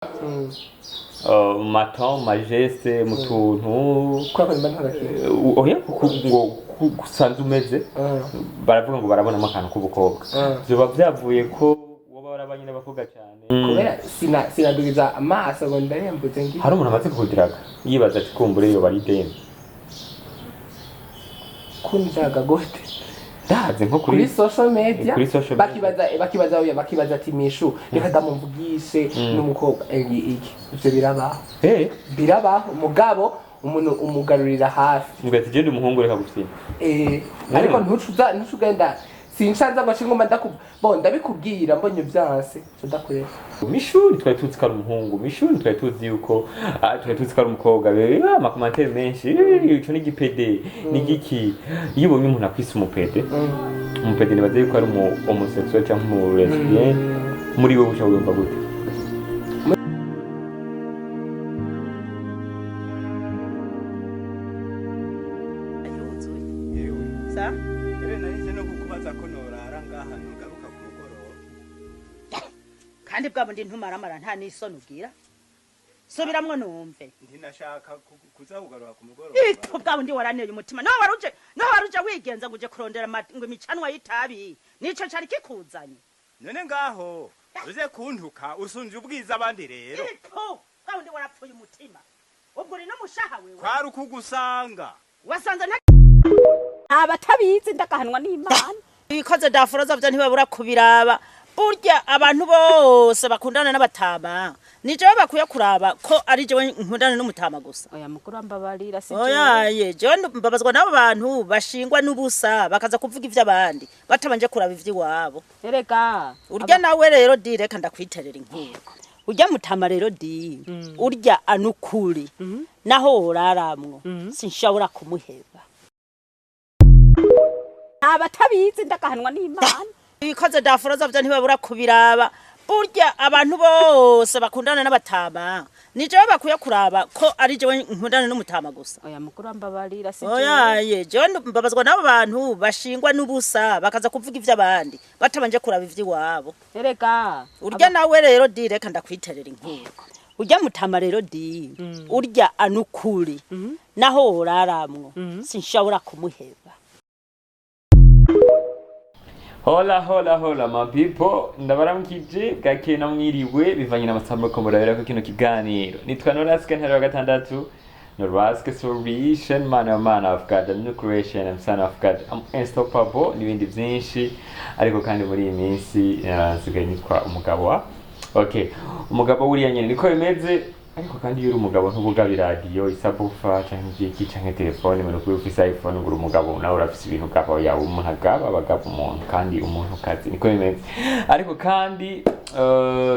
Mu ma gestes, mu tuntu. Kubera ko nimba ntagakira. Oya, kuko ngo usanzwe umeze, baravuga ngo barabonamo akantu k'ubukobwa. Vyoba vyavuye ko woba warabanye n'abakobwa cyane? Kubera sinadugiza amaso ngo ndarembutse ngi. Hari umuntu amaze kukugiraga yibaza ati kumbure yoba ari demu? Kundaga gute? Ndazi nko kuri social media. Kuri social media. Bakibaza, oya, bakibaza ati Mishu, reka ndamumvugishe n'umukobwa. Iki ivyo birabaho. Birabaho, mugabo umuntu umugarurira hafi. Ngo ati genda umuhungu, reka gufyina. Ariko ntucuza ntucugenda, sinshanza ngo ngoma ndaku bo ndabikubwira, mbonye vyanse nca ndakureka. Mishuri twari tuzi ko ari umuhungu, Mishuri twari tuzi yuko twari tuzi ko ari umukobwa. Rero ama commentaires menshi: "Ico ni igipede, ni igiki?" Iyo ubonye umuntu akwise umupede, umupede nibaze yuko ari umu homosexuel cyangwa umu lesbien, muri wewe uca wumva gute? Yuzuye. Yewe. Sa. Ere narize no kukubaza ko norara ngaha ntugaruka ku mugoroba. Kandi bwa bundi ntumaramara, nta n'isoni ubwira. Subiramwo numve. Ntinashaka kuza kugaruka ku mugoroba. Ito bwa bundi waraneye umutima. Naho waruje, naho waruje wigenza ngo uje kurondera ngo imicanwa y'itabi. Nico cari kikuzanye. None ngaho uze kuntuka usunje ubwiza abandi rero. Ito bwa bundi warapfuye umutima. Ubwo uri n'umushaha wewe. Kwari ukugusanga. Wasanze nta Abatabizi ndagahanwa n'Imana. Ibikoze daforoza vyo ntibabura kubiraba. Burya abantu bose bakundana n'abatama, ni jewe bakwiye kuraba ko ari jewe nkundana n'umutama gusa. Oya mukuru, mbabarira, si. Oya ye, jewe mbabazwa n'abo bantu bashingwa n'ubusa bakaza kuvuga ivy'abandi batabanje kuraba ivy'iwabo. Erega. Urya nawe rero di, reka ndakwiterera inkuru. Urya mutama rero di, urya anukuri naho woraramwo sinshobora kumuheba. Abatabizi ndagahanwa n'Imana. Ibikoze daforoza vyo ntibabura kubiraba. Burya abantu bose bakundana n'abatama, ni jewe bakwiye kuraba ko ari jewe nkundana n'umutama gusa. Oya mukuru, mbabarira, si. Oya ye, jewe mbabazwa n'abo bantu bashingwa n'ubusa bakaza kuvuga ivy'abandi batabanje kuraba ivy'iwabo. Erega. Urya nawe rero di, reka ndakwiterera inkuru. Urya mutama rero di, urya anukuri naho woraramwo sinshobora kumuheba. Hola hola hola my people, ndabaramukije bwakeye na mwiriwe bivanye n'amasaha muriko murabera ko kino kiganiro. Nitwa Noraske Ntare wa gatandatu, Noraske Solution, man of man of God, the new creation, I'm son of God, I'm unstoppable n'ibindi byinshi. Ariko kandi muri iyi minsi nsigaye nitwa umugabo wa okay, umugabo wuriya nyene, niko bimeze. Ariko kandi iyo uri umugabo ntubugaba iradiyo, i subwoofer canke iki canke telefone ngo kuba ufise iPhone ngo uri umugabo. Nawe urafise ibintu ugaba yawe, umuntu agaba abagaba umuntu kandi umuntu kazi, niko bimeze. Ariko kandi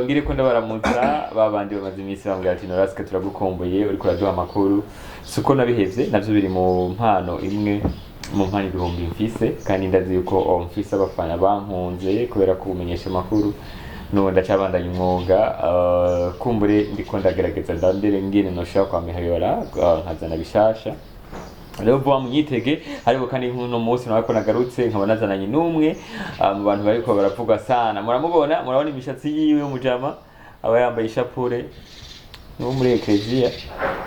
ngire ko ndabaramutsa babandi bamaze iminsi bambwira ati Noraske turagukumbuye, uriko uraduha amakuru. Suko nabihevye, navyo biri mu mpano imwe mu mpano ibihumbi mfise, kandi ndazi yuko oh, mfise abafana bankunze kubera kumenyesha amakuru. Nubu ndacabandanya umwuga, kumbure ndiko ndagerageza ndandere ngene noshobora kwamihayora, nkazana bishasha. Rero vuba munyitege. Ariko kandi nk'uno munsi nawe ko nagarutse nkaba nazananye n'umwe mu bantu bariko baravuga sana, muramubona, murabona imishatsi yiwe, mujama aba yambaye ishapure, ni wo muri ekleziya.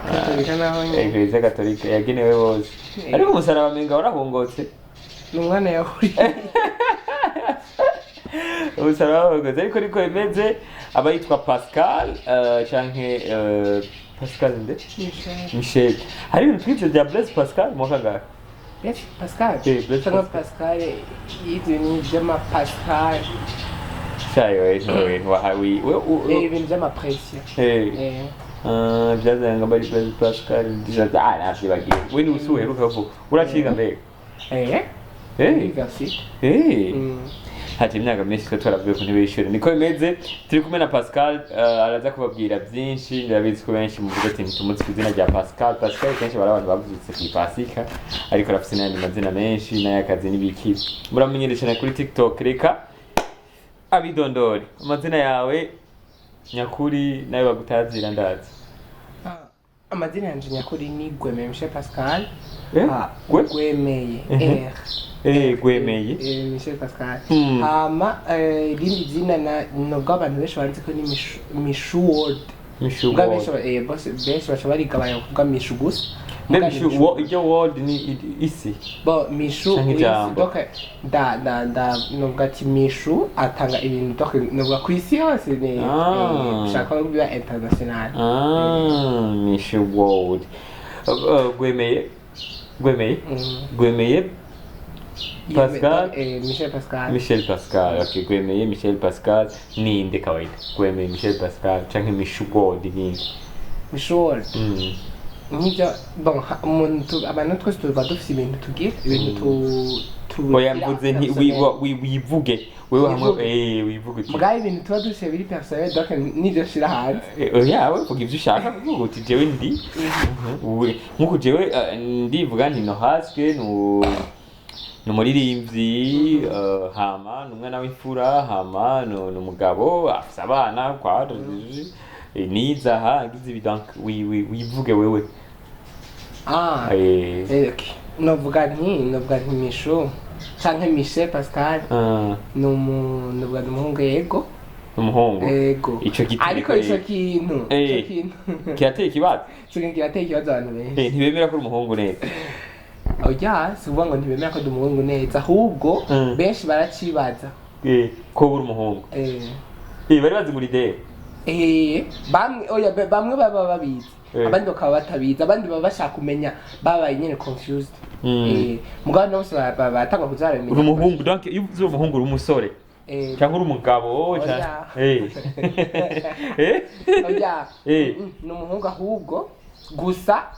Katolika naho nyene. Ekleziya Katolika yagenewe bose, ariko umusaraba menga warahongotse. Ni umwana yahuriye. Umusaraba warahongotse, ariko niko bimeze. Aba yitwa Pascal, canke Pascal nde? Michel. Hari ibintu twivyo bya Blaise Pascal mu kangahe? Blaise Pascal. Blaise Cyangwa Pascal. Pascal yize ibintu by'amapascal. Shayo we ntiwahawi we Ibintu by'amapresiyo. Byazanye ngo bari Blaise Pascal ndizaza, navyibagiwe. We ni usuheruka vuba uraciga mbega? Université. Haje imyaka myinshi twe twaravuye ku ntebe y'ishuri, niko bimeze. Turi kumwe na Pascal, araza kubabwira byinshi. Ndabizi ko benshi muvuga ati ntitumuzi ku izina rya Pascal. Pascal kenshi bari abantu bavutse ku ipasika, ariko arafise n'ayandi mazina menshi n'ay'akazi n'ibiki. Muramenyere cyane kuri TikTok. Reka abidondore amazina yawe nyakuri nayo bagutazira, ndazi. Amazina yanje nyakuri ni Gwemeye Michel Pascal. Gwe? Gwemeye. R. Gwemeye. Michel Pascal. Hama irindi zina na nubwo abantu benshi banzi ko ni Mishu World. Mishu Muga World. benshi benshi baca barigabanya kuvuga Mishu gusa. Mbe Muga ni Mishu iryo world ni isi. Bo Mishu Canke ijambo. Donc nda novuga ati Mishu atanga ibintu, donc novuga ku isi hose ni shaka ko biba international. Ah, Mishu World. Gwemeye Gwemeye Gwemeye Pascal? Michel Pascal. Michel Pascal, okay. Gwemeye Michel Pascal ninde kawaida? Gwemeye Michel Pascal canke Mishu World ninde? Mishu World nk'ibyo, bon, umuntu, abantu twese tuba dufise ibintu tugira, ibintu tu Oya, mvuze nti wivuge wewe hamwe. Wivuge. Wivuge uti Mugabe ibintu tuba dufise biri personnel, donc nivyo shira hanze. Oya, we vuga ivyo ushaka kuvuga uti jewe ndi nkuko jewe ndivuga nti Nohaske ni umuririmbyi, hama ni umwana w'imfura, hama ni umugabo afise abana kwa niza aha ngize ibi, donc wivuge wewe. Ah. Okay. Novuga nti Mishu canke Michel Pascal ni novuga ni umuhungu, yego. Umuhungu. Yego. Ico gitereko Ariko ico rero. kintu ico kintu Kirateye ikibazo. Ico kintu kirateye ikibazo abantu benshi. Ntibemera ko uri umuhungu neza. Oya, si ukuvuga ngo ntibemera ko ndi umuhungu neza, ahubwo benshi baracibaza. Ko uri umuhungu. Bari bazi ngo uri dere. Bamwe, oya, bamwe baba babizi, abandi bakaba batabizi, abandi baba bashaka kumenya, babaye nyene confused. Mugabo nabo bose batanga kuza barabimenya. Uri umuhungu, donc iyo uvuze umuhungu uri umusore cyangwa uri umugabo? Oya. Oya. Ni umuhungu, ahubwo gusa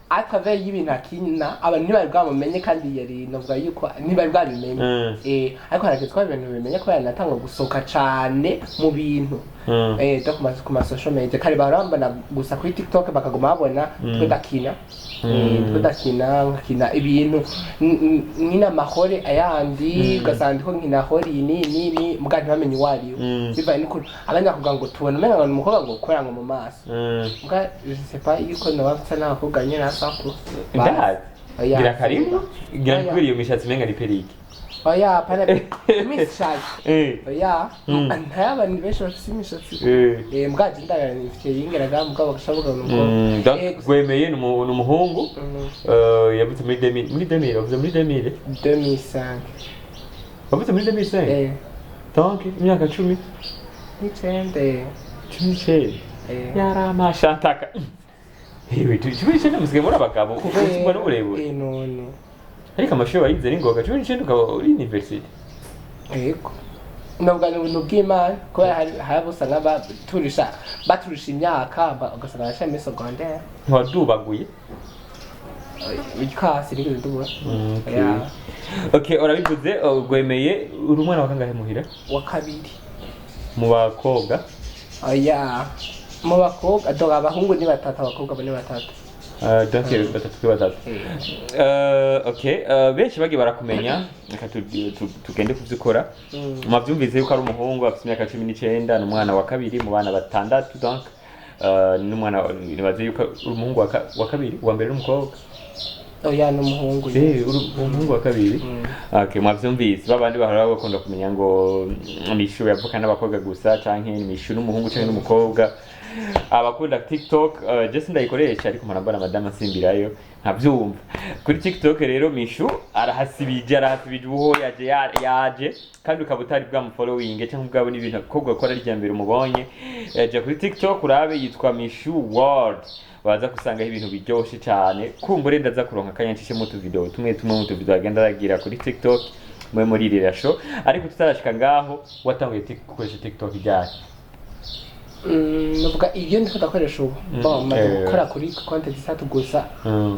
à travers y'ibintu akina abantu ntibari bwamumenye, kandi yari novuga yuko ntibari bwabimenye. Ariko harageze ko ibintu bimenye kubera natangwa gusohoka cane mu bintu do ku ma social media. Kare bahora bambona gusa kuri TikTok, bakaguma babona twe dakina. Twe dakina, nkakina ibintu nkina amahore ayandi, ugasanga ndiko nkina hori ni muga ntibamenye uwo ariwe. Bivaye n'ukuntu abandi bakavuga ngo tubona umenga ngo ni umukobwa, ngo kubera ngo mu maso. Muga je sais pas yuko noba nsa n'abakobwa nyene na 100%. Ndazi. Oya. Ngira karimu ngira Oya. kubera iyo mishatsi umenga ni perike. Oya, pana imishatsi. Oya. Ntayo, abantu benshi bafise imishatsi. Mbwa je ndabifite yingeraga, mugabo bagashavuga ngo ni umukobwa. Donc Gusa- Gwemeye ni umuhungu. Yavutse muri 2000, muri 2000, yavuze muri 2000. 2005. Wavutse muri 2005? Donc imyaka 10 n'icenda. 19. Yaramashantaka. Hewe, 19 musigaye muri abagabo ubuzima n'uburebure. None. Ariko amashuri wayize n'ingoga, 19 ukaba uri university? Yego, navuga ni ubuntu bw'Imana, kubera hari abo usanga baturusha imyaka, ugasanga barashira muri secondaire. Ntiwadubaguye? Ikasi nigeze ndubura. Okay. Ya. Okay, urabivuze, Gwemeye uri umwana wa kangahe muhira? Wa kabiri. Mu bakobwa? Oya, mu bakobwa, dore abahungu ni batatu, abakobwa ni batatu. Donc batatu kuri batatu. Okay, benshi bagiye barakumenya, reka tugende kuvyukora. Mwavyumvise yuko ari umuhungu afite imyaka 19, ni umwana wa kabiri mu bana batandatu, donc n'umwana nibaze yuko uri umuhungu wa kabiri, uwa mbere n'umukobwa. Oya, ni umuhungu. Uri umuhungu wa kabiri. Okay, mwavyumvise, babandi bahora bakunda kumenya ngo Mishu yavuka n'abakobwa gusa canke Mishu n'umuhungu canke n'umukobwa. Abakunda TikTok, je sindayikoresha, ariko mpora mbona madame asimbirayo nkavyumva. Kuri TikTok rero Mishu arahasibije, arahasibije uwo yaje yaje, kandi ukaba utari bwamufollowing cyangwa ubwabona ibintu akobwa akora rya mbere umubonye. Ja kuri TikTok urabe, yitwa Mishu World, waza gusangaho ibintu biryoshe cyane. Kumbure ndaza kuronka akanya nshishemo utuvideo tumwe tumwe mu tuvideo agenda aragira kuri TikTok mwe muri ririya show. Ariko tutarashika ngaho, watanguye gukoresha TikTok ryari? Navuga iyo ndiko ndakoresha ubu, bon, maze gukora kuri konti zitatu gusa.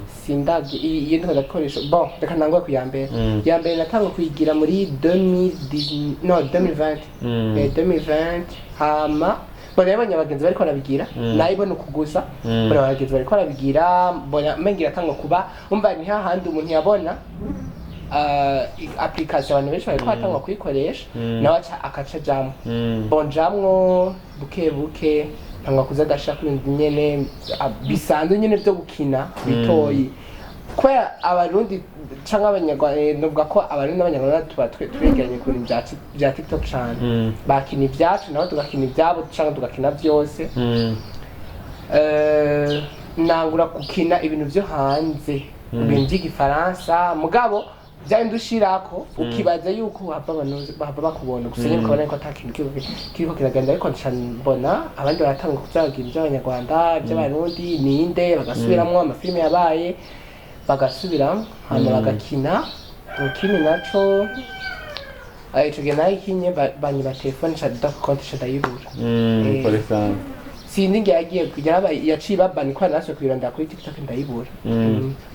Sindabye iyo ndiko ndakoresha. Bon, reka ntangure ku ya mbere. Ya mbere natangwe kuyigira muri 2010, no, 2020. 2020, hama mbona yabonye abagenzi bariko barabigira, nayibona uku gusa. Mbona abagenzi bariko barabigira, mbona mengira atangwa kuba umva ni hahandi umuntu yabona application abantu benshi bariko batangwa kuyikoresha, nawe aca akaca ajamwo. Bon, jamwo buke buke, ntangwa kuza adashaka ibintu nyene bisanzwe nyene vyo gukina bitoyi, kubera Abarundi canke Abanyarwanda, novuga ko Abarundi n'Abanyarwanda tuba twegeranye ku bintu vya TikTok cane. Bakina ibyacu, nabo tugakina ibyabo, canke tugakina vyose. Nangura gukina ibintu vyo hanze, ibintu vy'igifaransa, mugabo vyari ushirako ukibaza yuko hava abantu bahava bakubona gusa nyene, ukabona ko ata kintu kiriko kiragenda. Ariko nca mbona abandi baratanga kuzagira ivy'abanyarwanda, ivy'abarundi, ninde bagasubiramwo amafilime yabaye, bagasubiramwo hama bagakina. Ikindi naco, ico gihe nayikinye banyiba telefone, nca konti nca ndayibura. Pole sana. Sinzi ngiye yagiye yarabaye yaciye babani ko naswe kuyirondera kuri TikTok ndayibura.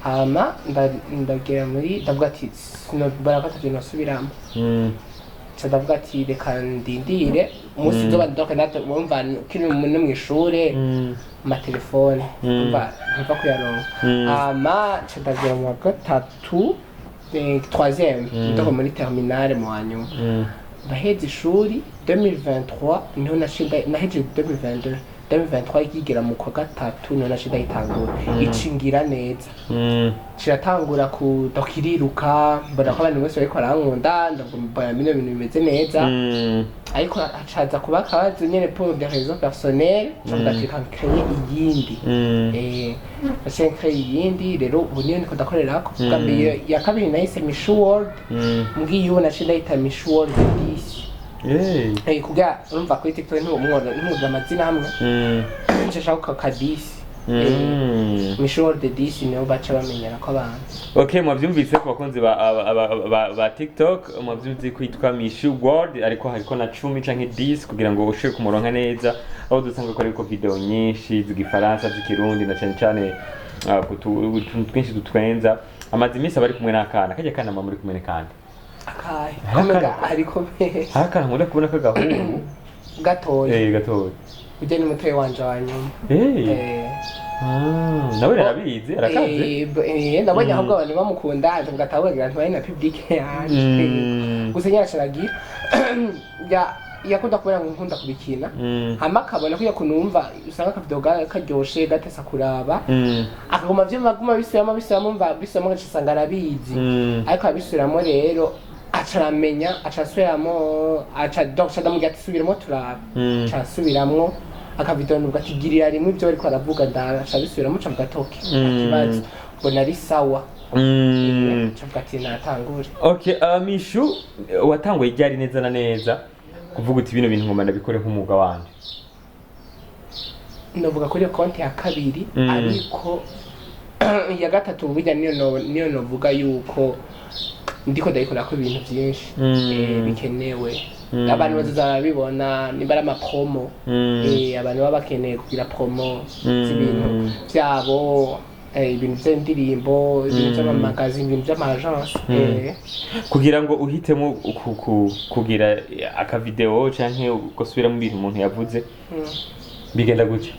Hama ndagera muri ndavuga ati sinobara ko atavyo nosubiramo. Nca ndavuga ati reka ndindire umunsi nzoba ndoka natwe wumva kiri no mw'ishure, amatelefone umva ntiva kuyaronka. Hama nca ndagera mu wa gatatu, troisième, ndoko muri terminale mu wanyuma. Ndaheza ishuri 2023, niho naciye nahejeje 2022, 2023 ikigera mu kwa gatatu niho naciye ndayitangura, icingira neza. Kiratangura ku dokiriruka, mbona ko abantu bose bariko barankunda, ndavuga mbona bino bintu bimeze neza. Ariko hacaza kuba akabazo nyene pour des raisons personnelles, ncavuga ati reka nkreye iyindi. Naciye nkreye iyindi rero, ubu niyo niko ndakorerako. Bwa mbere ya kabiri nahise Mishu World, mbwiye ubu naciye ndayita Mishu World 10. Kugira urumva kuri TikTok ntimuzi amazina amwe, nshaka ka 10. Mishu World 10 niyo baca bamenyera ko abantu. Okay, mwavyumvise ku bakunzi ba TikTok, mwavyumvise kwitwa Mishu World, ariko hariko na 10 canke 10 kugira ngo ushobore kumuronka neza, aho dusanga ko ariko video nyinshi z'igifaransa, z'ikirundi, na cane cane utuntu twinshi dutwenza. Amaze iminsi aba ari kumwe n'akana kajya kana muri kumwe kandi. Akahe? Hari komega akana. Ariko Hari akana nkunda kubona k'agahungu. Gatoya. Gatoya. Ujya ni mutoyi wanje wa nyuma. Ah, nawe arabizi, arakaze. Ndabonye ahubwo abantu bamukunda, ndavuga ati ahubwo ntibari na public yanje. Gusa nyine acaragira ya yakunda kubera ngo nkunda kubikina, hama akabona ko yakunumva usanga akavideo karyoshe gatesa kuraba, akaguma vyuma aguma bisubiramo bisubiramo, mva bisubiramo agaca usanga arabizi. Ariko abisubiramo rero aca aramenya, aca asubiramo, aca donc aca ndamubwira ati subiramo turabe. Aca asubiramwo akavideo, nubwo ati girira rimwe ibyo bariko baravuga, aca abisubiramo, aca avuga ati okay, nta kibazo, mbona ari sawa. Aca avuga ati natangure. Okay, Mishu, watanguye ryari neza na neza kuvuga uti bino bintu ngomba ndabikore nk'umwuga wanje? Novuga kuri iyo konti ya kabiri, ariko iya gatatu burya niyo niyo novuga yuko ndiko ndayikorako ibintu byinshi bikenewe. Abantu bazoza barabibona nimba ari amapromo, abantu baba bakeneye kugira promo z'ibintu byabo, ibintu by'indirimbo, ibintu by'amamagazi, ibintu by'ama-agence. Kugira ngo uhitemo kugira akavideo canke gusubiramo ibintu umuntu yavuze, bigenda gutya,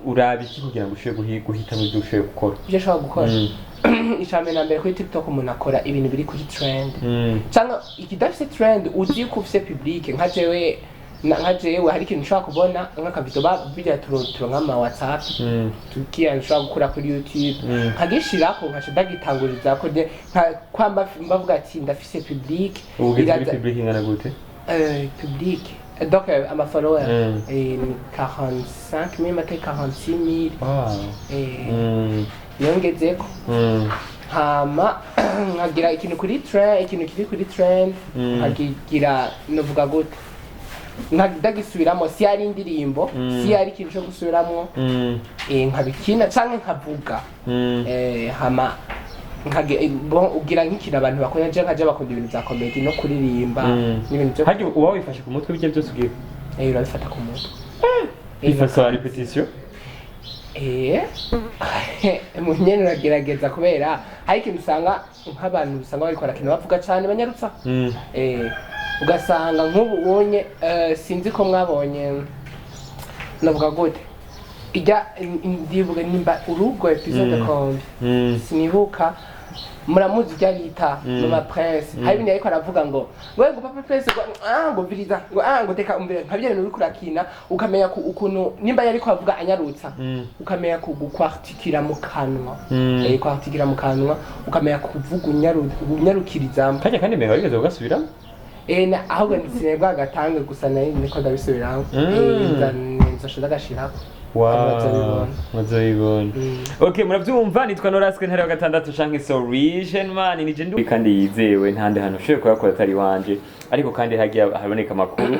uraba iki kugira ngo ushobore guhitamo ibyo ushoboye gukora? Ibyo ashobora gukora, icambere na mbere kuri TikTok umuntu akora ibintu biri kuri trend cyangwa ikidafise trend uzi ko ufise public. Nka jewe nka jewe hari ikintu ushobora kubona nk'akavideo bijya turo nk'ama WhatsApp, tukiya nshobora gukura kuri YouTube, nkagishirako nkaca ndagitangurizako nka kwamba mbavuga ati ndafise public. Ubu ugeze kuri Iraza- public ingana gute? Public, donc ama followers ni 45 000, mate 46 000. Niyo ngezeko. Hama nkagira ikintu kuri trend, ikintu kiri kuri trend, nkagira novuga gute, ndagisubiramo si ari indirimbo, si ari ikintu cyo gusubiramo, nkabikina canke nkavuga. Hama bon, ugira nk'ikintu abantu bakunda, je nkaje bakunda ibintu vya comedy no kuririmba n'ibintu byo Harya uba wifashe ku mutwe bijya byose ugiye? Urabifata ku mutwe. Bifasaba répétition. Nyene uragerageza kubera hari ikintu usanga nk'abantu usanga bariko barakina bavuga cane banyarutsa. Ugasanga nk'ubu unye, sinzi ko mwabonye, navuga gute, ijya ndibuka nimba urugo episode kombi, sinibuka, muramuzi ujya bita Mama Prince, hari ibintu yariko aravuga ngo Papa Prince ngo ah ngo viriza ngo ah ngo teka umvira, nka bya bintu uriko urakina ukamenya ukuntu nimba yariko avuga anyarutsa, ukamenya kwartikira mu kanwa. Kwartikira mu kanwa, ukamenya kuvuga unyarukirizamo. Kajya kandi mbere wigeze kugasubiramo? Ahubwo sinebwa agatange gusa nayo niko ndabisubiramo. Nzoca ndagashirako. Wow, muzobibona. Okay, murabyumva, nitwa Norasque Ntare wa gatandatu canke Solution Man, nije ndu kandi yizewe, ntande hantu ushoboye kuyakora atari wanje. Ariko kandi hagiye haboneka amakuru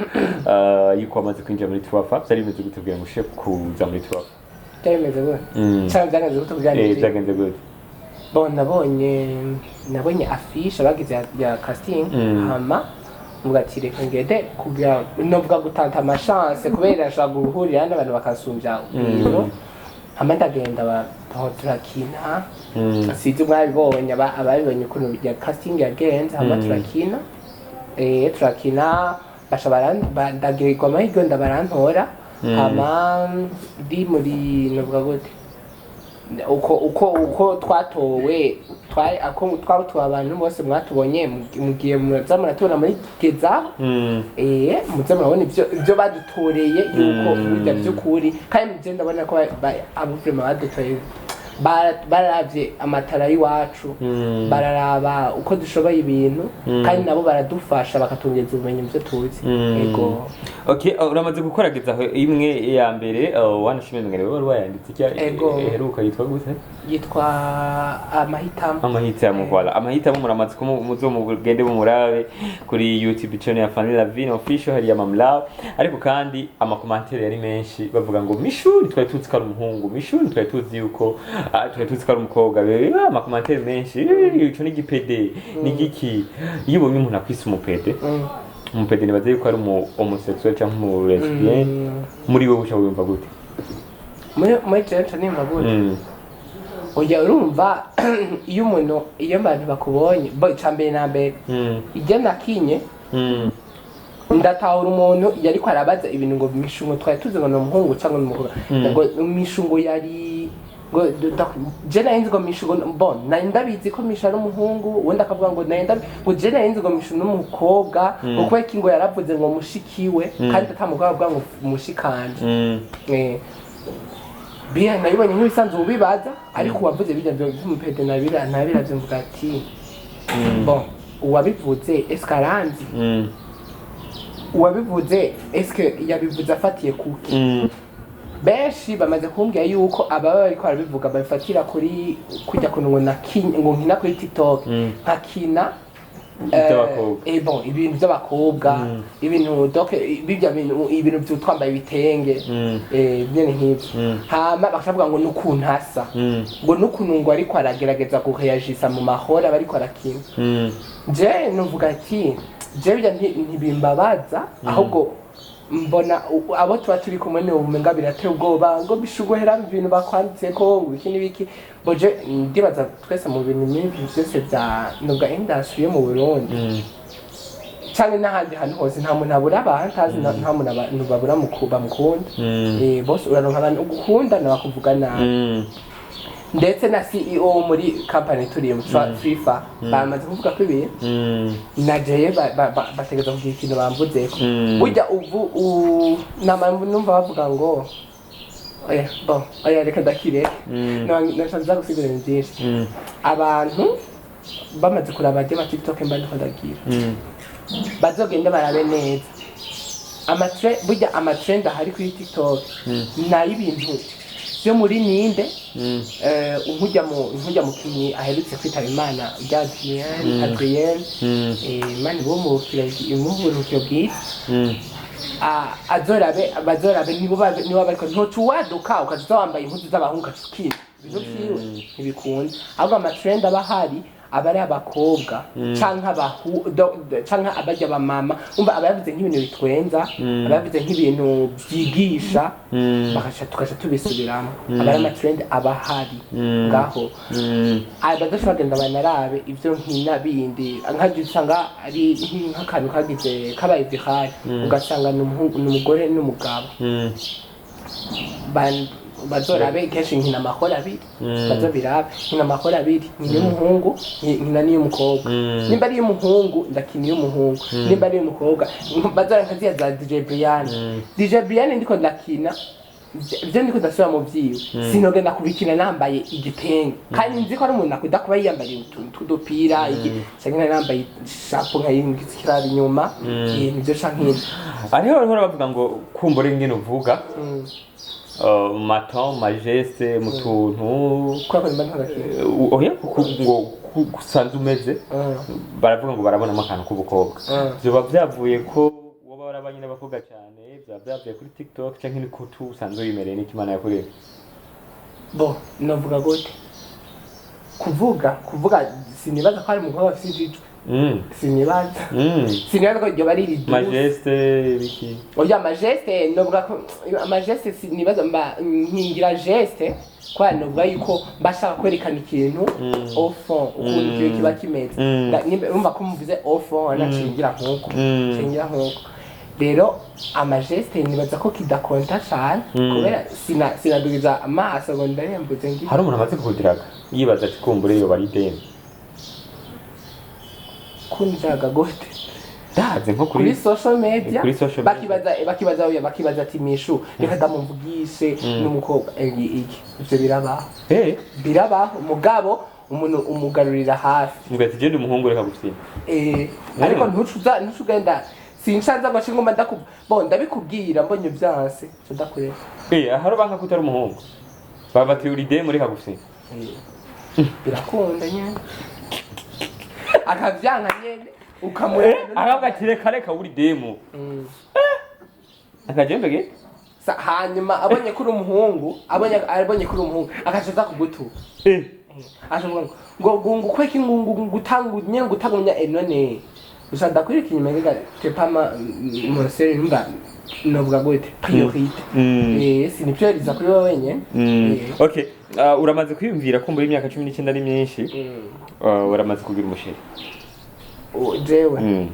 yuko wamaze kwinjira muri Twafa. Byari bimeze gute kugira ngo ushobore kuza muri Twafa? Byari bimeze gute? Cyangwa byagenze gute kugira ngo Byagenze gute? Bon, nabonye affiche bagize ya casting, hama mvuga ati reka ngende kugira novuga gutanta amachance, kubera nshobora guhurira n'abantu bakasumbya ibintu. Hama ndagenda, turakina. Sinzi mwabibonye, ababibonye ukuntu ya casting yagenze. Hama turakina, turakina, baca ndagirirwa amahirwe, ndabarantora. Hama ndi muri, novuga gute, uko twatowe, twari ako twaba abantu bose mwatubonye, mugiye muza muratubona muri geza, muze murabona ibyo badutoreye yuko burya by'ukuri. Kandi mugenda ndabona ko abo vraiment badutoye bararavye amatara y'iwacu, bararaba uko dushoboye ibintu, kandi nabo baradufasha bakatungeza ubumenyi mu byo tuzi. Ego. Okay, uramaze gukorageza aho imwe ya mbere, wanashimye ngene wari wayanditse icya Ego. iheruka yitwa gute? Yitwa Amahitamo. Amahitamo, voilà, Amahitamo. Muramaze ko muzo mugende mumurabe kuri YouTube channel ya Fanny Lavine Official, hariya mamlaw. Ariko kandi amakomantere yari menshi, bavuga ngo Mishu twari tuzi ko ari umuhungu, Mishu twari tuzi yuko twari tuzi ko ari umukobwa. Bebe amakomantere menshi, ico ni igipede, ni igiki? Iyo ubonye umuntu akwise umupede, umupede nibaze yuko ari umu homosexuel cyangwa umu lesbienne, muri wowe uca wumva gute? Muri jewe nca nimva gute? Oya, urumva, iyo umuntu, iyo abantu bakubonye bo, ica mbere na mbere, ibyo nakinye, ndatahura umuntu yariko arabaza ibintu ngo Mishungo twari tuzi ngo ni umuhungu cyangwa ni umukobwa, ngo Mishungo yari ngo je nari nzi ngo Mishungo, bon, nari ndabizi ko Mishu ari umuhungu. Ubundi akavuga ngo nari ndabi ngo je nari nzi ngo Mishu ni umukobwa, ngo kubera ko ngo yaravuze ngo mushikiwe, kandi atamukobwa avuga ngo mushikanje. Biya nabibonye nk'ibisanzwe ubibaza, ariko uwavuze bijya by'umupede nabira mvuga ati bon, uwabivuze eske aranzi? Uwabivuze eske yabivuze afatiye kuki? Benshi bamaze kumbwira yuko ababa bariko barabivuga babifatira kuri kujya kuntu ngo ngo nkina kuri TikTok, nkakina iby'abakobwa. Bon, ibintu by'abakobwa, ibintu donc bijya bintu, ibintu by'utwambaye ibitenge, nyene nk'ivyo. Hama bakavuga ngo n'ukuntu asa, ngo n'ukuntu ngo ariko aragerageza kureagisa mu mahoro aba ariko arakina. Je nuvuga ati je bijya ntibimbabaza, ahubwo mbona abo tuba turi kumwe ni ubumenga birateye ubwoba, ngo bishuguhera ibintu bakwanditse ko ngo iki n'ibiki. Boje ndibaza twese mu bintu n'ibintu byose bya nubwa industry yo mu Burundi canke n'ahandi hantu hose, nta muntu abura abantu azi, nta muntu abantu babura bamukunda. Bose uraronka abantu ugukunda nabakuvuga nabi. Ndetse na CEO muri company turimo, FIFA, bamaze kuvuga ko ibintu na jewe bategereza kugira ikintu bamvuzeko. Burya ubu nama numva bavuga ngo oya, bon, oya, reka ndakire. Nashanza gusigura ibintu byinshi. Abantu bamaze kuraba ajya ma TikTok mba ndiko ndagira, bazogende barabe neza burya amatrend ahari kuri TikTok ni ay'ibintu byo muri ninde, nkujya mukinyi aherutse kwitaba Imana bya Adrien, Adrien, Imana imuhe uburuhukiro bwiza. Azorabe, bazorabe nibo nibo bariko ntocuwaduka ukaza wambaye impuzu z'abahungu ukina ibintu vyiwe, ntibikunda. Ahubwo amatrend aba ahari aba ari abakobwa canke canke abarya abamama, umva, aba yavuze nk'ibintu bitwenza, aba yavuze nk'ibintu vyigisha, bakaca tukaca tubisubiramo. Aba ari amatrend aba ahari ngaho. Badashobora kugenda banarabe ivyo nkina bindi, nkaje usanga ari nk'akantu kagize kabaye viral, ugasanga ni ni umugore n'umugabo. Bazorabe kenshi nkina amakoro abiri. Bazobirabe, nkina amakoro abiri: nkina iy'umuhungu, nkina n'iy'umukobwa. Nimba ari iy'umuhungu ndakina iy'umuhungu, nimba ari iy'umukobwa bazora nka ziriya za DJ Brian. DJ Brian ndiko ndakina ibyo ndiko ndasubira mu vyiwe, sinogenda kubikina nambaye igitenge, kandi nzi ko ari umuntu akunda kuba yiyambariye utuntu tw'udupira, canke nambaye ishapo nkayikiraba inyuma, nivyo canke Hariho bahora bavuga ngo kumbura ingene uvuga. Mu maton, mu mageste, mu tuntu. Kubera ko nimba ntagakina. Oya, kuko ngo usanzwe umeze, baravuga ngo barabonamo akantu k'ubukobwa. Vyoba vyavuye ko woba warabanye n'abakobwa cyane, vyaba vyavuye kuri TikTok, canke ni ko tu usanzwe wimereye, n'iko Imana yakoreye? Bo novuga gute, kuvuga sinibaza ko hari umukobwa afise ijwi. Sinibaza. Sinibaza ko iryo bari riduce. Mageste biki? Oya, amageste, novuga ko amageste, sinibaza, mba nkingira geste kwa novuga yuko mbashaka kwerekana ikintu au fond, ukuntu ikintu kiba kimeze. Urumva ko muvuze au fond, nacingira nkuko cingira nkuko. Rero amageste nibaza ko kidakonta cane, kubera sinadugiza amaso ngo ndarembuze ngi. Hari umuntu amaze kukugiraga yibaza ati kumbure yoba ari demu? Kunjaga gute? Ndazi nko kuri kuri social media. Kuri social media. Bakibaza, oya, bakibaza ati Mishu, reka ndamumvugishe n'umukobwa. Iki ivyo birabaho. Birabaho, mugabo umuntu umugarurira hafi. Ngo ati genda umuhungu, reka gufyina. Ariko ntucuza ntucugenda, sinshanza ngo shingoma ndaku bo ndabikubwira, mbonye vyanse nca ndakureka. Ahari banka ko utari umuhungu, baba bati uri demu, reka gufyina. Birakunda nyene, akavyanka nyene, ukamureka. Akavuga ati reka reka, uri demu. Akajembe. Hanyuma abonye ko uri umuhungu, abonye ko uri umuhungu, akaca aza kugutuka. Ashoboka ngo ngo ngo kweki ngo ngo gutanga nyene, gutanga none gusa ndakwereka inyuma rega t'es pas ma mon seul, numva novuga gute, priorité. Siniprioriza kuri wowe wenyene. Okay, uramaze kwiyumvira ko muri imyaka 19 ari myinshi? Uramaze kugira umuchéri? Jewe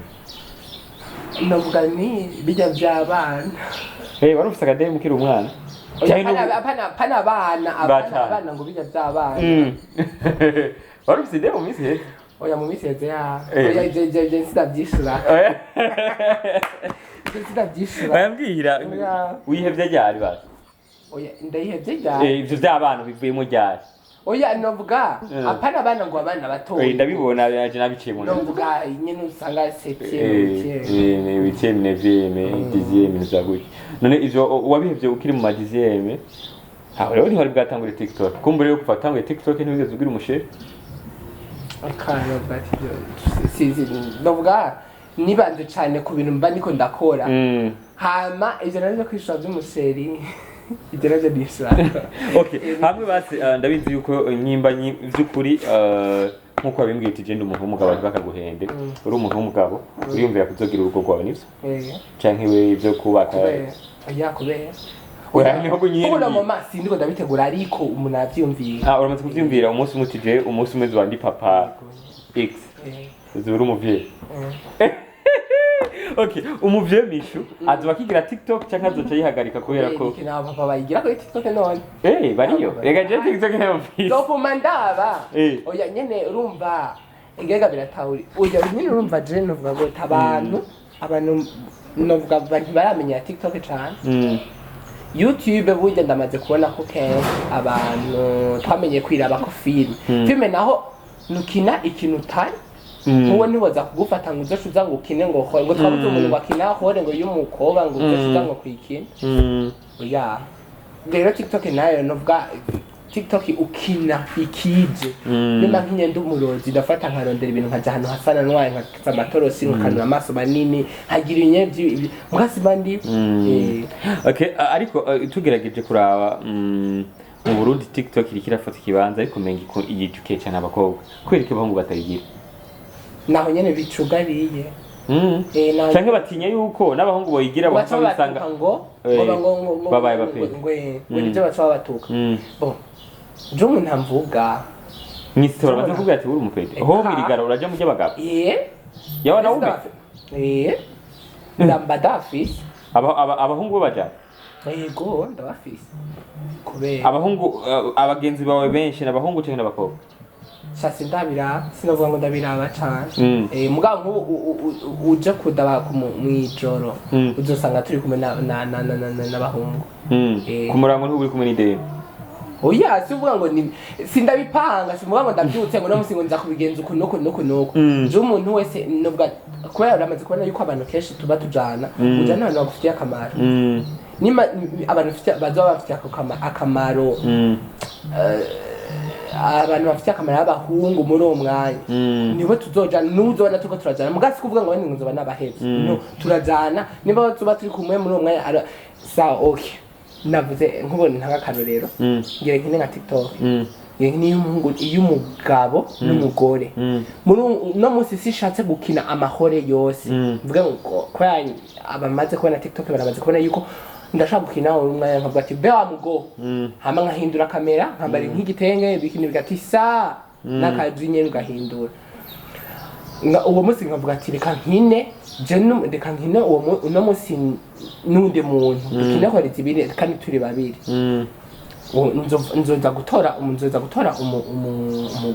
novuga ni bijya by'abana. Wari ufise akademu ukiri umwana? Oya, Canke pana abana, abana. Batanu. Abana ngo bijya by'abana. Wari ufise idemu mu minsi iheze? Oya, mu minsi iheze ya. Eh. Oya, ivyo sinavyishura. Ivyo sinavyishura. Bayambwira. Oya. Wihevye ryari basi? Oya, ndayihevye ryari? Ivyo vy'abana bivuyemo ryari? Oya, novuga apana abana ngo abana batoya. Ndabibona, yaje nabiciye mu ntoki. Novuga nyene usanga septième, huitième. Huitième, neuvième, dixième, ibintu gutyo. None ivyo wabihevye ukiri mu ma dixième, aho rero ntiwari bwatangure TikTok. Kumbure rero kuva watanguye TikTok ntiwigeze ugira umuchéri? Eka, novuga ati novuga nibanze cane ku bintu mba niko ndakora. Hama ivyo navyo kwishura vy'umuchéri, ivyo navyo nishura. Okay, hamwe basi, ndabizi yuko nyimba vy'ukuri, nkuko wabimbwiye uti genda umuntu w'umugabo ntibakaguhende, uri umuntu w'umugabo, uriyumvira kuzogira urugo rwawe, nivyo? Eh. Canke we ivyo kubaka? Kubera, oya, kubera. Oya, niho nyine. Kubona mama sindiko ndabitegura, ariko umuntu aravyiyumvira. Ah, uramaze kuvyiyumvira umunsi umwe uti je umunsi umwe nzoba ndi papa X? Uzoba uri umuvyeyi. Okay, umuvyeyi Mishu azoba akigira TikTok canke azoca yihagarika kubera ko Iki nta papa bayigira kuri TikTok none? Bariyo rega, je TikTok nayo mfise. Ndopfuma ndaba. Oya nyene, urumva ingega biratahuri. Oya nyene, urumva je novuga ngo abantu novuga abantu baramenya TikTok cane. YouTube burya ndamaze kubona ko kenshi abantu twamenye kwiraba ko filime. Filime naho nukina ikintu utari. Nkuwe ntiboza kugufata ngo uzoce uza ngo ukine ngo hore, ngo twabuze umuntu ngo akina hore ngo y'umukobwa, ngo uzoce uza ngo kwikina. Oya, rero TikTok nayo novuga TikTok ukina ikije. Nimba nkinye ndi umurozi, ndafata nkarondera ibintu, nkaja ahantu hasa na ntwaye, nkakza amatorosi, nkakanura amaso manini, nkagira ibinye mugasiba ndi. Okay, ariko tugerageje kuraba, mu Burundi TikTok iriko irafata ikibanza, ariko umenga yijukiye cyane abakobwa. Kubera iki abahungu batayigira? Naho nyene bicugariye. Naho Canke batinya yuko n'abahungu boyigira baca bahava bisanga babatuka ngo ngo babaye bapera. ngo nivyo baca babatuka. Bon, je umuntu amvuga. Mw'isi baramaze kuvuga ati uri umupede. Eka. Ho mwirigara uraja mu by'abagabo. Yaba nawe ube. Ndamba ndafise. Abahungu bo baja. Yego, ndabafise kubera Abahungu, abagenzi bawe benshi n'abahungu canke n'abakobwa? Sha, sindabiraba, sinavuga ngo ndabiraba cane. Mugabo nk'ubu uje kudaba mw'ijoro, uzosanga turi kumwe n'abahungu. Ku murango ntuburi kumwe n'ideni. Oya, si uvuga ngo ni sindabipanga, sivuga ngo ndabyutse ngo no musi ngo nza kubigenza uku nuku nuku nuku. Je umuntu wese novuga, kubera uramaze kubona yuko abantu kenshi tuba tujana, ujana abantu bagufitiye akamaro. Nimba abantu bazoba bafite ako akamaro, abantu bafite akamaro b'abahungu muri uwo mwanya, nibo tuzojana. N'uzobona turiko turajana, muga si kuvuga ngo bene nzoba nabahevye. No turajana nimba tuba turi kumwe muri uwo mwanya. Sawa, okay, navuze nkubona nk'akarorero, ngira nkine nka TikTok, ngira nkine y'umuhungu, iy'umugabo n'umugore. Muri uno munsi sishatse gukina amahore yose, mvuge ngo kubera abamaze kubona TikTok baramaze kubona yuko ndashaka gukina uwo mwanya, nkavuga ati be wa mugo, hama nkahindura kamera, nkambara nk'igitenge, bikini bigatisa n'akazi nyene ugahindura. Uwo munsi nkavuga ati reka nkine je reka nkine uwo uno munsi n'undi muntu, dukine kora zibiri kandi turi babiri. Nzoza gutora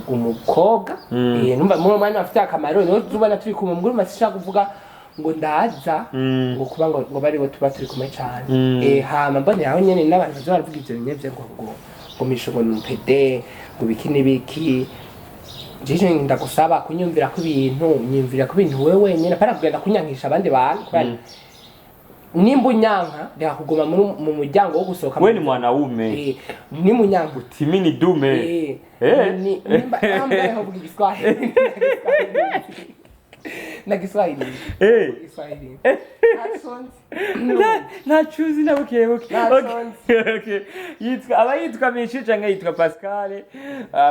umukobwa. Numva muri uwo mwanya bafite akamaro, niho tubona turi kumwe. Muri masishaka kuvuga ngo ndaza ngo kuba ngo baribo tuba turi kumwe cane. Hama mboneraho nyene n'abantu baza baravuga ivyo binyevye ngo misho, ngo ni pédé, ngo biki n'ibiki. Jeje ndagusaba kunyumvira ko ibintu, nyumvira ko ibintu wewe wenyene, apana kugenda kunyankisha abandi bantu. Kubera nimba unyanka, reka kuguma mu muryango wo gusohoka. We ni mwanaume. Nimunyanka. Timini dume. Nimba ambaye havuga Igiswahili na Giswahili. Giswahili. Ntacuzi na buke buke. Ntaconzi. Okay. Yitwa, aba yitwa Mishu canke yitwa Pascal.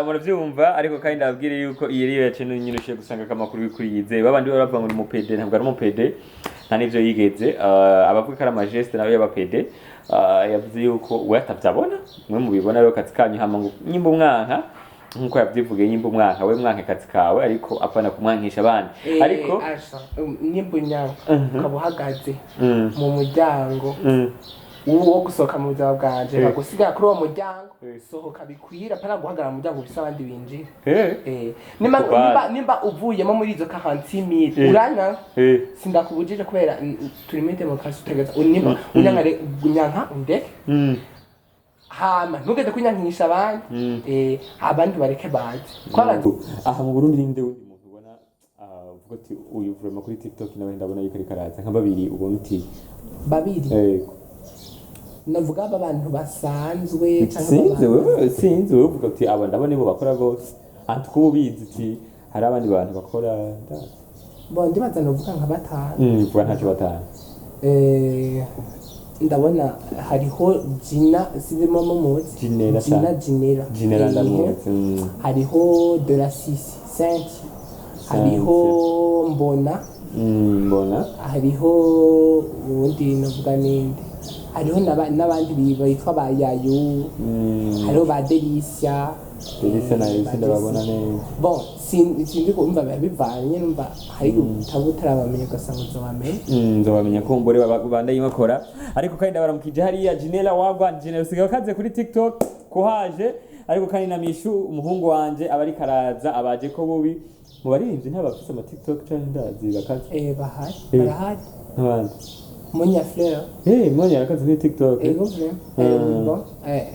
Muravyumva, ariko kandi ndababwire yuko iyi ariyo yacu nyine ushiye gusanga amakuru y'ukuri yizewe. Babandi baba bavuga ngo ni umupédé, ntabwo ari umupédé, nta n'ivyo yigeze. Abavuga ko ari amageste nawe y'abapédé. Yavuze yuko we atavyabona, mwe mubibona rero kazi kanyu. Hama ngo nyimba umwanka, nkuko yavyivugiye, nyimba umwanka we mwanka kazi kawe, ariko apana kumwankisha abandi. Ariko Asha, nimba unyanka ukaba uhagaze mu muryango wo gusohoka mu buzima bwanje, nkagusigara kuri uwo muryango, sohoka bikwira, apana guhagarara mu muryango bisa abandi binjira. Nimba Kubali. nimba uvuyemo muri izo 46 000, uranyanka, sindakubujije kubera turi muri demokarasi, utegereza nimba unyanka unyanka undeke, hama ntugeze kunyankisha abandi. Abandi bareke baze ko Aha mu Burundi ninde wundi muntu ubona, uvuga ati uyu vraiment kuri TikTok nawe ndabona yuko ariko araza, nka babiri ubona uti? Babiri? Navuga aba bantu basanzwe canke Sinzi, wewe, sinzi, wewe uvuga uti aba ndabona nibo bakora gose, antuko uba ubizi uti hari abandi bantu bakora ndazi. Bon, ndibaza novuga nka batanu. Vuga ntacyo, batanu. Ndabona hariho Gina, sinzi muzi. Ginera. Gina. Cyane. Ginera. Ginera ndamuzi. Hariho de la sisi cinq, hariho Mbona. Mbona. Hariho ubundi navuga ninde, hariho n'abandi bitwa ba Yayu. Hariho ba Delisia. Delisia na Ba Elise ndababona Delisia. neza. Bon, sindi kumva biba bivanye, numva hari utaba utarabamenya ugasanga uzobamenya. Nzobamenya ko mbore bandaye bakora. Ariko kandi ndabaramukije hariya Ginela wagwa Ginela usigaye kaze kuri TikTok kuhaje, ariko kandi na Mishu umuhungu wanje aba ariko araza abaje ko bubi mu baririmbyi ntabafise ama TikTok canke ndazi bakaze. Bahari. Barahari. N'abandi. Monia Fleur. Monia yarakaze kuri TikTok. Ego vraiment. Bon,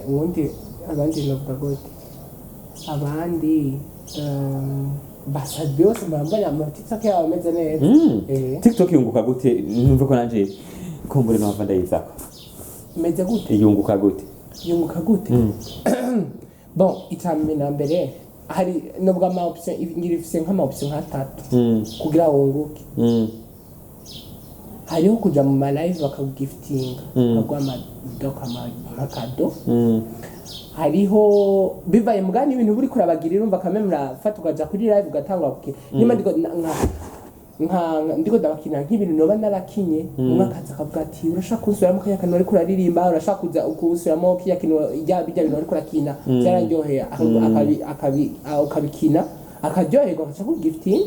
ubundi abandi navuga gute, abandi basabi bose mbona ama TikTok yabo ameze neza. TikTok yunguka gute? Numve ko nanje kumbure mpava ndayizako. Meze gute? Yunguka gute? Yunguka gute? Bon, icambere na mbere hari nubwo ama option, ngira ifise nk'ama option nk'atatu kugira wunguke. Hariho kuja mu ma live bakagiftinga, bakaguha amadoko, amakado. Hariho bivaye mugani ibintu buri kurabagirira, urumva kamwe murafata ukaja kuri live ugatangura gukina. Nimba ndiko ndiko ndabakina nk'ibintu noba narakinye, umwe akaza akavuga ati urashaka kunsubiramo kariya kantu wariko uraririmba, urashaka kuza kunsubiramo kiriya kintu, bijya bintu wariko urakina byaranryoheye, ukabikina akaryoherwa akaca kugifting.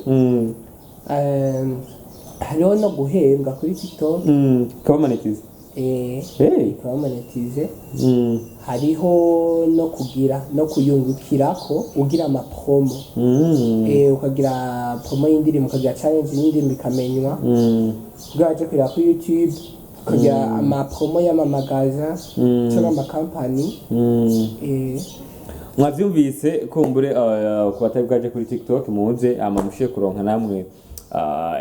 Hariho no guhembwa kuri TikTok. Kabamanetiza. Ikaba monetize. Hariho no kugira no kuyungukirako ugira amapromo. Ukagira promo y'indirimbo, ukagira challenge y'indirimbo ikamenywa kugira baje kureba kuri YouTube, ukagira amapromo y'amamagaza cyangwa amakampani. Mwavyumvise kumbure, ku batari bwaje kuri TikTok muze ama mushiye kuronka namwe.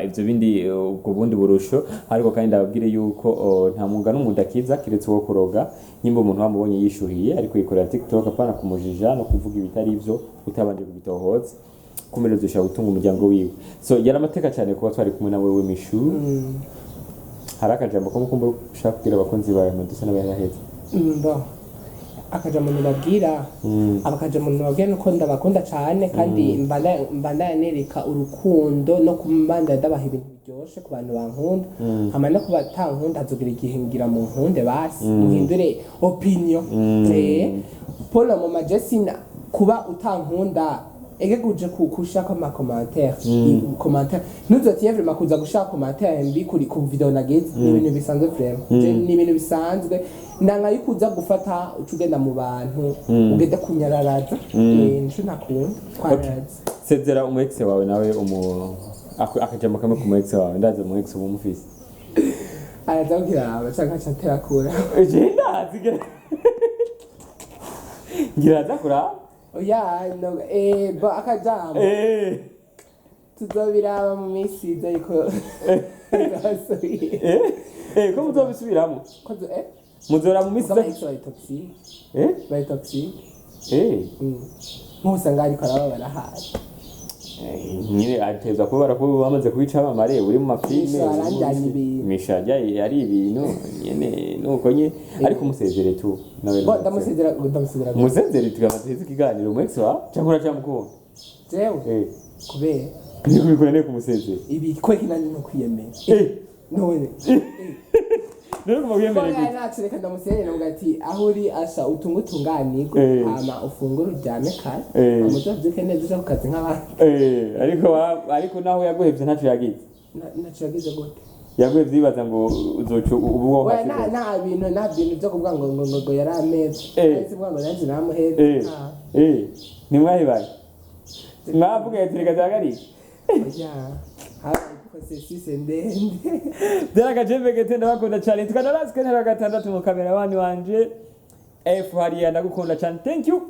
Ivyo bindi, ubwo bundi burusho. Ariko kandi ndababwire yuko nta mwuga n'umwe udakiza kiretse uwo kuroga. Nyimba umuntu wamubonye yishuhiye ariko yikorera TikTok, apana kumujija no kuvuga ibitari ivyo utabanje kubitohoza, kumereza ushobora gutunga umuryango wiwe. So yari amateka cyane kuba twari kumwe na wewe, Mishu. Hari akajambo ko mukumva ushaka kubwira abakunzi bawe dusa n'abayaraheze? Bon, akajambo nubabwira, akajambo nubabwira nuko ndabakunda cane, kandi mbandanya nereka urukundo no kumanda ndabaha ibintu biryoshe ku bantu bankunda, hama no ku batankunda hazogira igihe ngira mu nkunde, basi muhindure opinion. Paul mama Jesina, kuba utankunda egeguje kushaka ama commentaire, commentaire ntuzotinye vraiment kuza gushaka commentaire mbi kuri ku video nagize. Ni ibintu bisanzwe vraiment. Ni ibintu bisanzwe, ndanga yuko uza gufata uca ugenda mu bantu ugende kunyararaza. Nico ntakunda kwararaza. Sezera umu ex wawe nawe, akajambo kamwe ku mu ex wawe. Ndazi umu ex uba umufise. Araza kukiraba canke aca aterakura. Je ndazi ngira aza kuraba. Oya, no, ba akajambo, tuzobiraba mu minsi iza, ariko tuzosubira. Ko muzobisubiramo? Ko Muzora mu minsi Mugabo iza. Ex bari toxic. Bari toxic. Nk'usanga ariko arababara ahari. Nyine ateza kuba barakuba bamaze kubica amamare uri mu mafilme. Misha aranjyanye ibintu. Misha ari ibintu nyene nuko nye, ariko umusezere tu nawe. Bo ndamusezera, ndamusezera. Umusezere tugamaze ikiganiro. Umu ex wawe cyangwa uracamukunda? Jewe? Kubera Niko bikora ne kumusezera. Ibi kweki nanjye no kwiyemera. None None kuma kwiyemera Oya, gute? nacu reka ndamusezere, ndavuga ati aho uri asha utunge utunganirwe, hama ufungure uryame kare, hama uzovyuke neza uja ku kazi nk'abandi. Ariko naho yaguhevye ntaco yagize. Naco yagize gute? Yaguhevye yibaza ngo uzoca ubu wowe. Oya, nta bintu byo kuvuga ngo yari ameze. Nahise mvuga ngo nanjye namuheze. Ah, Ntimwahebanye, mwavuga ati reka duhagarike. Oya, habaye processus ndende. Byaragajembegete, ndabakunda cyane. Tukanarazwe ntera gatandatu mu kameramani wanje F hariya, ndagukunda cyane, thank you.